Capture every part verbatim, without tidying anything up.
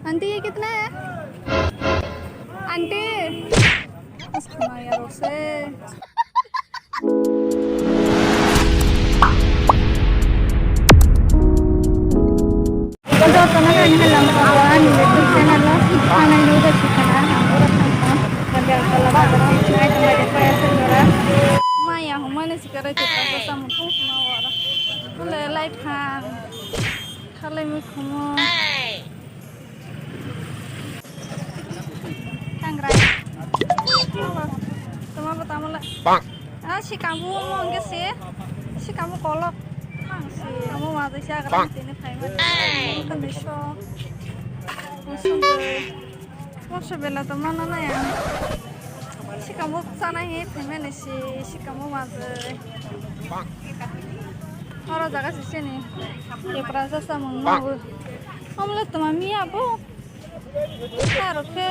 Aunty, ye kitna hai? Aunty. Bas khna ya ro se. Jotono nang helam ko ani YouTube channel o thangna ni uda sikana. Agartala bazar ni sinai tong bai kaya se jora. Maya humane sikare te ta samung thung sima wara. Bole lai phang. Khalai mui khumo. Tangrai. Tama bo tamo le. Ah, si kamu mo hingke si. Si kamu kolok. Si kamu ma si agra tini phai ma. Kan de so. Musu de. Musu bela to mana na ya. Si kamu sana he phai ma ni si. Si kamu ma de. Oro jaga si sini. Ye pra sa samung ma bo. Amla tama miya bo. Aro khe.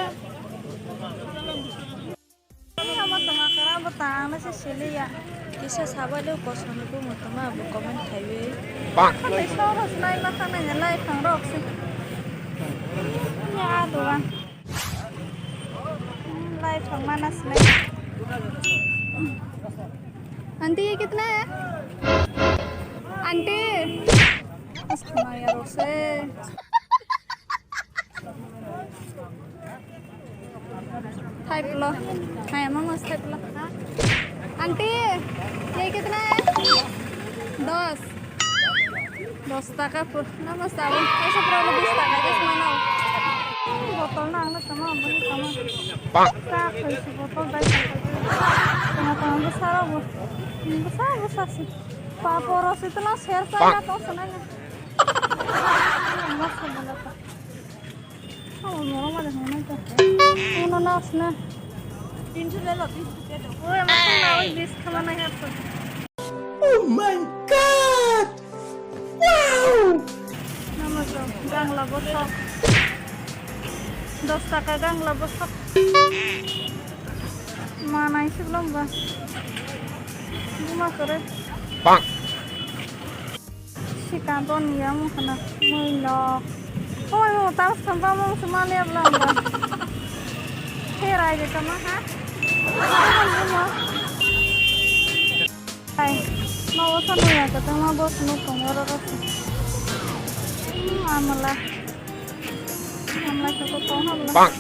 Tama tama kara bo ta, ang se sili ya. Kisa sabai le kosom ni bo tama bo comment khaiwi. Khani soro sinai ma khani lai phang rok se. Ya do ba. Lai phang mana sinai. Aunty, ye kitna hai? Aunty. Bas khna ya ro se. Thai plo. Thai mama thai plo. Aunty, ye kitna hai? Dos. Dos taka pur. Nama sabun. Kaisa pura lo bis taka. Just mana. Botol na ang na sama, bani sama. Sa koi si botol dai sa. Tama tama bu sara bu. Bu sara bu sasi. Pa poro si tela ser sa na to sana ya. Mas sa bala ta. Oh, moro ma de hona ta. Uno na sna. Tinso le lo, tinso le lo. Oi, ama tong na oi bis khama na ya to. Oh my God! Wow! Nama to, gangla bosok. Dos taka gangla bosok. Ma nai sik lom ba. Buma kore. Bang. Sikang to ni yang khana mui nok. Oi mo tas kham ba mo suma le bla ba. He rai de kama ha. Ai, ma o sa no ya ka ma bo sunu kong ro ro. Amala. Amala ko ko kong amala. Bang.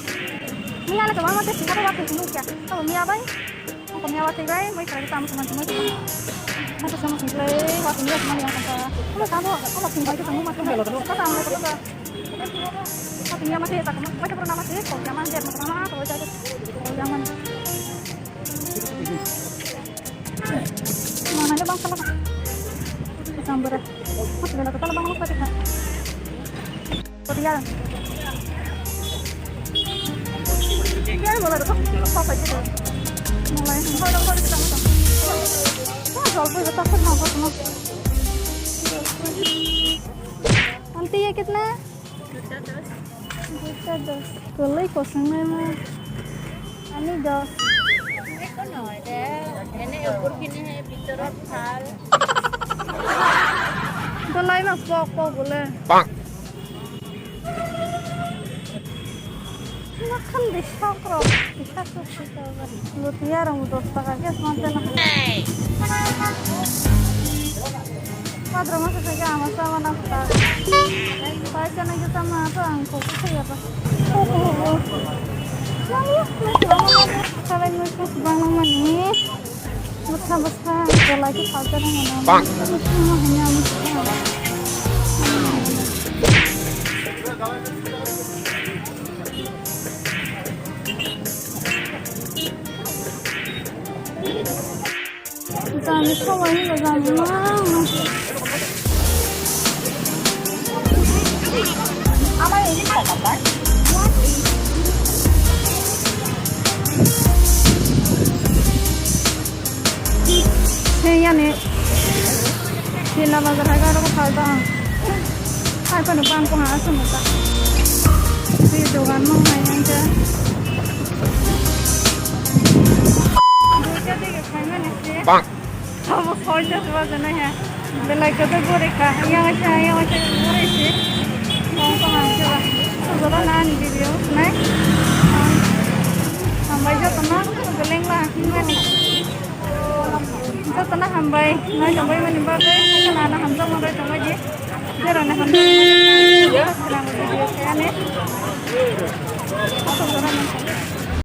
Ni ala ka ma te sika ba te sunu kya. Ko mi abai. Ang kami awat tigray, may kaya kita ang teman-teman. Ang kasama tigray, waktu niya teman yang kata. Ano tamo, ang waktu niya kita mo matang. Kata ang kata. Waktu niya masih tak, masih pernah masih, kau zaman dia pernah, kau jadi, kau zaman. Mana aja bang salah. Sambar. Masih ada kepala bang lupa kita. Korea. Korea bola to, papa itu. Mulai, mulai, mulai kita makan. Wah, jol pun kita pun makan semua. Aunty, ye kitna? Duita dos. Duita dos. Kwlwi kosong nai ma. Ani dos. Eko noi de. Ene upor kini hai, bitorot phal. Dolai ma pok pok bole. Bang. Makan de sok rok, bisa sok sih kau kan. Lutia rong dos taka ke semante na. Padro masa saja ama sama na peta. Paisa na kita ma apa angko kita ya apa. Oh oh oh. Lalu ya, masih lama lagi. Kalau musuh bang mani. Bwsa bwsa, belai khe salsa rwmani. Bang. Bwsa hwnwi ang bwsa. Jani somoi hwnba jani ma. He yani Chila bazar hai garo ko phalta ang. Hai kono bang ko ha asung ta. He dogan mo hai ang ta. Duita dige khai mane se. Bang. Abo soita se baje na he. Belai ko to gore kha. Yang acha, yang acha gore se. Bang ko ha se ba. So jora na Sana hambai, nai tongbai mani bagwi, sana na hamjak mangai tongbai di. Jera na hamjak mangai.